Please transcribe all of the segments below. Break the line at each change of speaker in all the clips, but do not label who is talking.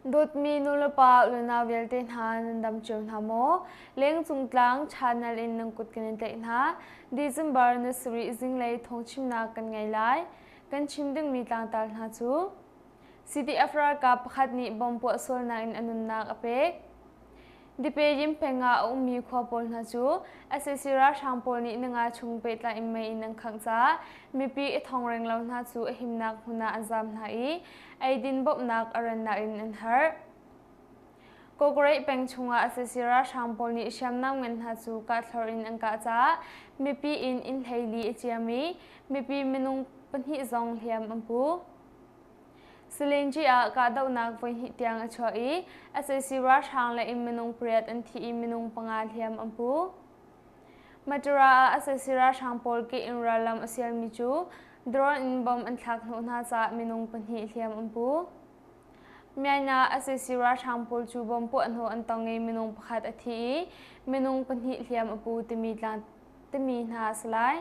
Dawtmi nulepa unau vialte hna nan dam cio hna maw? Lengcung tlang channel in nan kut kan in tlaih hna. December ni sarih zinglei thawngchimnak kan ngei lai. Kan chim dingmi tlangtar hna cu CDF ralkap pakhat nih bom puah sualnak in a nunnak a pek. Dipayim peng ah a ummi khua pawl hna cu sac ralhrang pawl nih ninga chung pehtlai in mei in an khangh caah mipi i thong reng lo hna cu a himnak hmun ah an zaam hna i eidin bawmhnak a rannak in an harh. Kawkreih peng chungah sac ralhrang pawl nih hriamnam ngan hna cu kahthlor in an kah caah mipi inn inn 14 a ciam i mipi minung pahnih zong hliam an pu. Silinci ah kahdohnak voihnih tiang a chuah i sac ralhrang le in minung pariat an thi i minung panga hliam an pu. Matura ah sac ralhrang pawl ke in rallam a sialmi cu drone in bomb an thlak hnawh hna caah minung pahnih hliam an pu. Myanmar ah sac ralhrang pawl cu bomb puah hnawh an tong i minung pakhat a thi i minung pahnih hliam a pu timi tlang timi hna a si lai.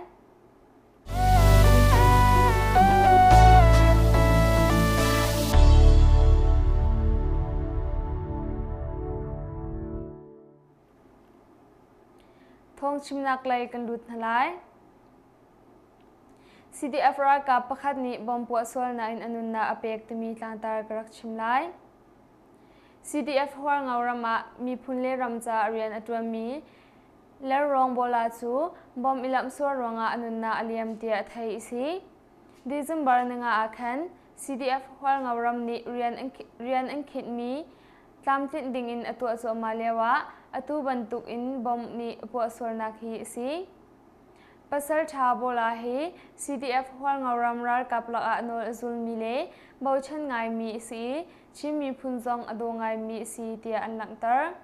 Thawngchimnak lei kan lut hna lai. CDF ralkap pakhat nih bom puah sualnak in a nunnak a pek timi tlangtar ka rak chim lai. CDF Hualngo ram ah miphun le ram caah rian a ṭuanmi Lerrawng Bola cu bom i lamhsual ruangah a nunnak a liam tiah theih a si. December ninga ah khan CDF Hualngo ram nih rian an khinhmi tlamtlinh dingin a tuah cuahmah lioah atu bantuk in bomb nih a puah sualnak hi a si. Pasal ṭha Bola hi CDF Hualngo ram ralkap lakah nawl a zulmi le bochan ngaimi a si i Chin miphun zong a daw ngaimi a si tiah an langhter.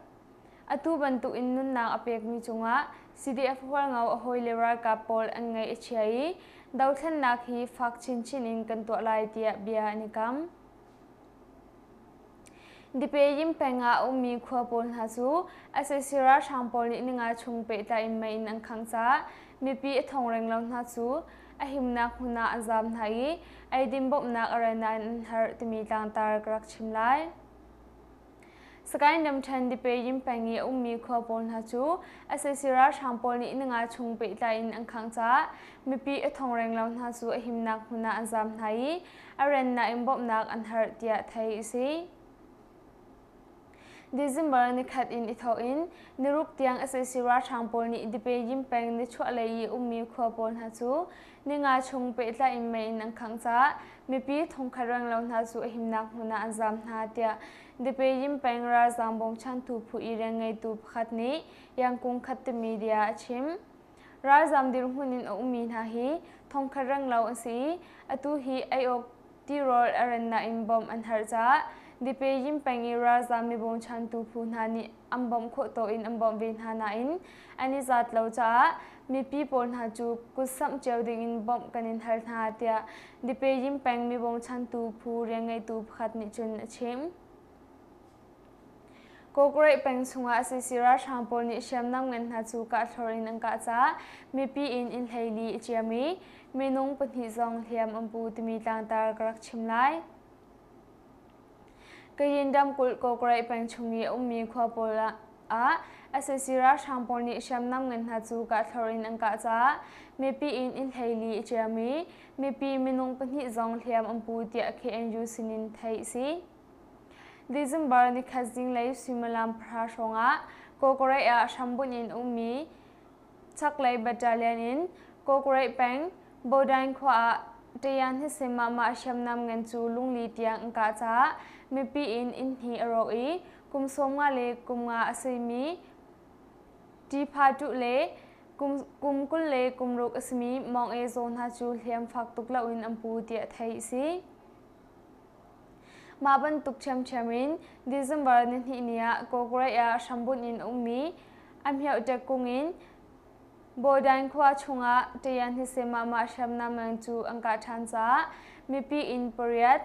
Atu bantuk in nunnak a pekmi cungah CDF Hualngo a hawile ralkap pawl an ngaih a chia i dothlennak hi fak chinchin in kan tuah lai tiah bia an i kam. Dipayim peng ah a ummi khua pawl hna cu sac ralhrang pawl nih ninga chung pehtlai in mei in an khangh caah mipi a thong reng lo hna cu a himnak hmun ah an zaam hna i eidin bawmhnak a rel nain an harh timi tlangtar ka rak chim lai. Sagaing ramṭhen Dipayim peng i a ummi khua pawl hna cu sac ralhrang pawl nih ninga chung pehtlai in an khangh caah mipi a thong reng lo hna cu a himnak hmun ah an zaam hna i a rennak in bawmhnak an harh tiah theih a si. December nikhat in i thawk in niruk tiang sac ralhrang pawl nih Dipayim peng nichuahlei i ummi khua pawl hna cu ninga chung pehtlai in mei in an khangh caah mipi thongkhat renglo hna cu a himnak hmun ah an zaam hna tiah Dipayim peng ralzaam bawmchantu phu i rianngeitu pakhat nih Yangkung khat timi bia a chim. Ralzaam dirhmun in a ummi hna hi thongkhat renglo an si i atu hi ei awk tirawl a rennak in bawmh an harh caah Dipayim peng i ralzaam mi bawmchantu phu hna nih an bawmh khawh tawk in an bawmh ve hna nain an i zat lo caah mipi pawl hna cu kutsamh cio dingin bawmh kan in hal hna tiah Dipayim peng mi bawmchantu phu rianngeitu pakhat nih cun a chim. Kawkreih peng chungah sac ralhrang pawl nih hriamnam ngan hna cu kahthlor in an kah caah mipi inn inn 14 a ciam i minung pahnih zong hliam an pu timi tlangtar ka rak chim lai. Kayin ramkulh Kawkreih peng chung i a ummi khua pawl ah sac ralhrang pawl nih hriamnam ngan hna cu kahthlor in an kah caah mipi inn inn 14 a ciam i mipi minung pahnih zong hliam an pu tiah KNU sinin theih a si. December nikhat zinglei suimilam pahra hrawngah Kawkreih ah hrambunh in ummi chaklei battalion in Kawkreih peng Bodain khua ah Tayan Hisimama hriamnam ngan cu lungli tiang an kah caah mipi inn inn hnih a rawk i kum 15 le kum nga a simi Ṭipha Tuh le kum 20 le kum ruk a simi Mawng E Zaw hna cu hliam fak tuk loin an pu tiah theih a si. Mah bantuk ṭhiamṭhiam in December nihnih ni ah Kawkreih ah hrambunh in a ummi Amhiohṭek kung in Bodain khua chungah Tayan Hisemama hriamnam ngan cu an kah ṭhan caah mipi inn pariat,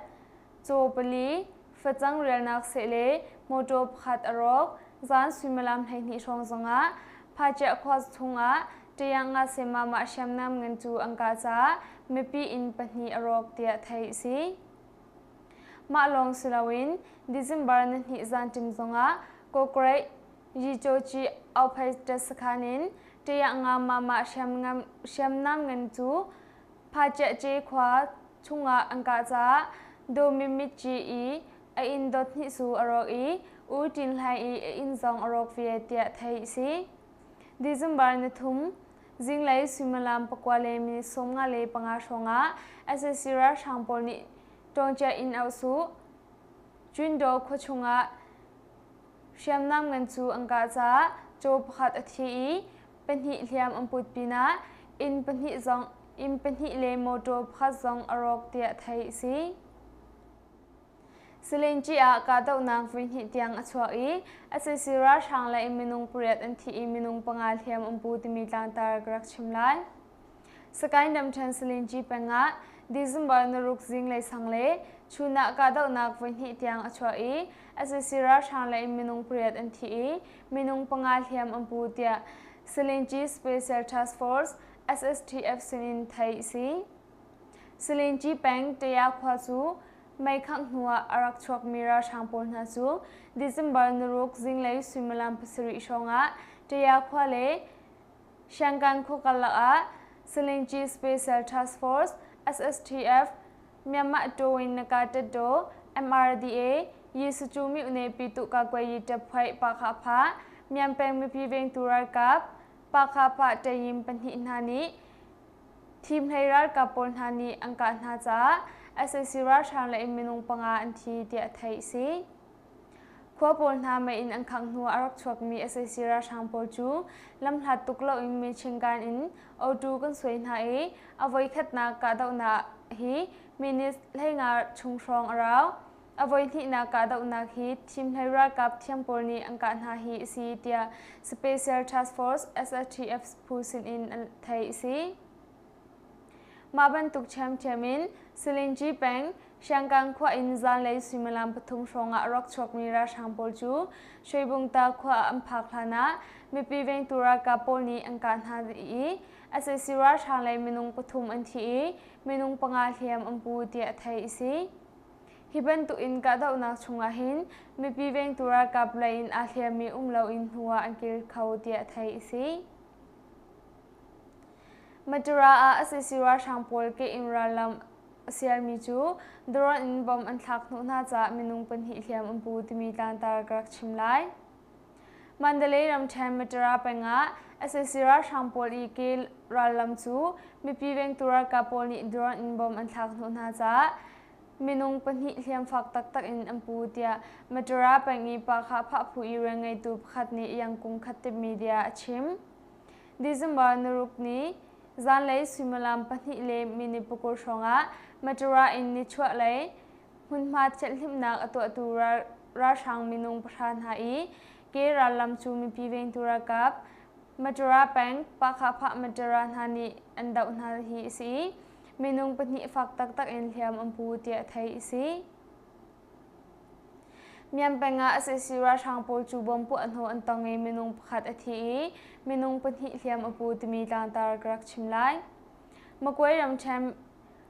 caw pali, facang rialnak seh le mawṭaw pakhat a rawk. Zan suimilam 12 hrawng zongah Phaciah khua chungah Tayan Ngasemama hriamnam ngan cu an kah caah mipi inn pahnih a rawk tiah theih a si. Mah lawng si loin December nihnih zanṭim zongah Kawkreih Yicoci Auphai sakhan in Ṭayah Mama hriamnam ngan cu Phaciahce khua chungah an kah caah Daw Mimit Ci i a inn dot hnih su a rawk i U Tin Hlaing i a inn zong a rawk ve tiah theih a si. December nithum zinglei suimilam pakua le minute 55 hrawngah sac ralhrang pawl nih Ṭawngcia inn auh Cwindaw khua chungah hriamnam ngan cu an kah caah caw pakhat a thi i pahnih hliam an put pinah inn pahnih zong inn pahnih le motor pakhat zong a rawk tiah theih a si. Silinci ah kahdohnak voihnih tiang a chuak i sac ralhrang le minung pariat an thi i minung panga hliam an pu timi tlangtar ka rak chim lai. Sakaing ramṭhen Silinci peng ah December naruk zinglei sang le chun ah kahdohnak voihnih tiang a chuak i sac ralhrang lei minung pariat an thi i minung panga hliam an pu tiah Silinci Special Task Force SSTF sinin theih a si. Silinci peng Taya khua cu meikhangh hnuah a rak chuakmi ralhrang pawl hna cu December naruk zinglei suimilam pasarih hrawngah Taya khua le Shangan khua karlak ah Salingci Special Task Force SSTF Myanmar Tawin Naka Tet-daw MRDA Yisucu Myone Pitu Kakwayi Ṭaphuai Pakhapha Myanpeng mipi vengtu ralkap Pakhapha Ṭayim pahnih hna nih thimhlei ralkap pawl hna nih an kah hna caah sac ralhrang lei minung panga an thi tiah theih a si. Khua pawl hna mei in an khangh hnu ah a rak chuakmi sac ralhrang pawl cu lamhlat tuk loin machine-gun in auto kan suai hna i a voikhatnak kahdohnak hi minutes 15 chung hrawng a rau. A voihnihnak kahdohnak hi thimhlei ralkap thiam pawl nih an kah hna hi a si tiah Special Task Force SATF phu sinin an theih a si. Mah bantuk ṭhiamṭhiam in Silinci peng Siangkang khua in zanlei suimilam pathum hrawngah a rak chuakmi ralhrang pawl cu Shwebungta khua ah an phak hlanah mipi vengtu ralkap pawl nih an kah hna i sac ralhrang lei minung pathum an thi i minung panga hliam an pu tiah theih a si. Hi bantuk in kahdohnak chungah hin mipi vengtu ralkap lei in aa hliammi um loin hnu ah an kir kho tiah theih a si. Matura ah sac ralhrang pawl ke in rallam a sialmi cu drone in bomb an thlak hnawh hna caah minung pahnih hliam an pu timi tlangtar ka rak chim lai. Mandalay ramṭhen Matura peng ah sac ralhrang pawl i ke rallam cu mipi vengtu ralkap pawl nih drone in bomb an thlak hnawh hna caah minung pahnih hliam fak taktak in an pu tiah Matura peng i Pakhah Phahphu i rianngeitu pakhat nih Yangkung Khattip media a chim. December naruk ni zanlei suimilam pahnih le minute pakul hrawngah Matura in nichuahlei hmunhma thianhhlimhnak a tuahtu ralhrang minung pahra hna i ke rallam cu mipi vengtu ralkap Matura peng Pakhahphah Matura hna nih an doh hna hi a si i minung pahnih fak taktak in hliam an pu tiah theih a si. Myanpeng ah sac ralhrang pawl cu bom puah hnawh an tong i minung pakhat a thi i minung pahnih hliam a pu timi tlangtar ka rak chim lai. Magway ramṭhen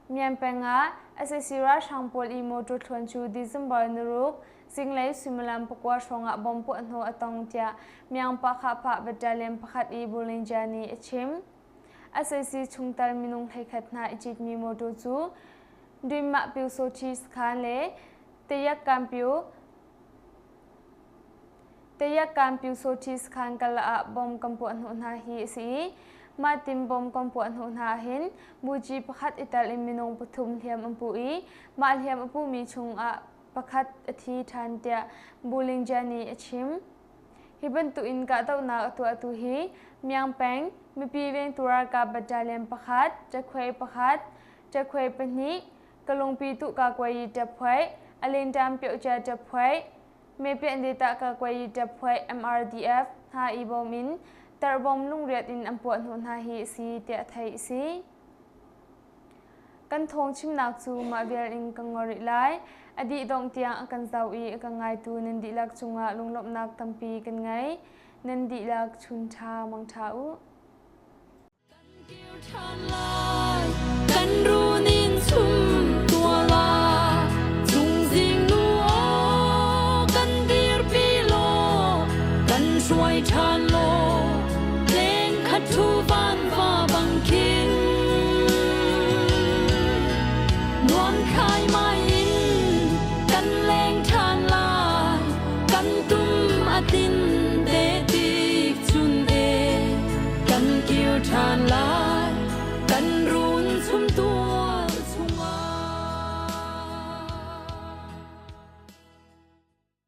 Myanpeng ah sac ralhrang pawl i motor thluan cu December naruk zinglei suimilam pakua hrawngah bom puah hnawh a tong tiah Myangpahkhahpah Battalion pakhat i Bulinja nih a chim. Sac chungtel minung hleikhat hna i citmi motor cu Duinmah Pyusawṭhi sakhan le Tayakkanpyu Tayakkanpyusawṭhi sakhan kal ah bom kan puah hnawh hna hi a si i mah tin bom kan puah hnawh hna ahhin buci pakhat i tel in minung pathum hliam an pu i mah hliam a pumi chungah pakhat a thi ṭhan tiah Bulingja nih a chim. Hi bantuk in kahdohnak a tuahtu hi Myang peng mipi vengtu ralkap battalion pakhat, Cakhuai pakhat, Cakhuai pahnih, Kalungpi tuh ka kuai ṭaphuai, Alinṭam piocia ṭaphuai, Mepian data ka kuai ṭaphuai MRDF hna i bawm in tarbawm lungriat in an puah hnawh hna hi a si tiah theih a si. Kan thawng chimnak cu mah vial in kan ngol rih lai. A dih dongh tiang a kan zoh i a kan ngaitu nan dihlak cungah lunglawmhnak tampi kan ngei. Nan dihlak chun ṭha mang ṭha u.
Kan run in chum tua la, chung zing. Hruai ṭhan law, leng khat thu van.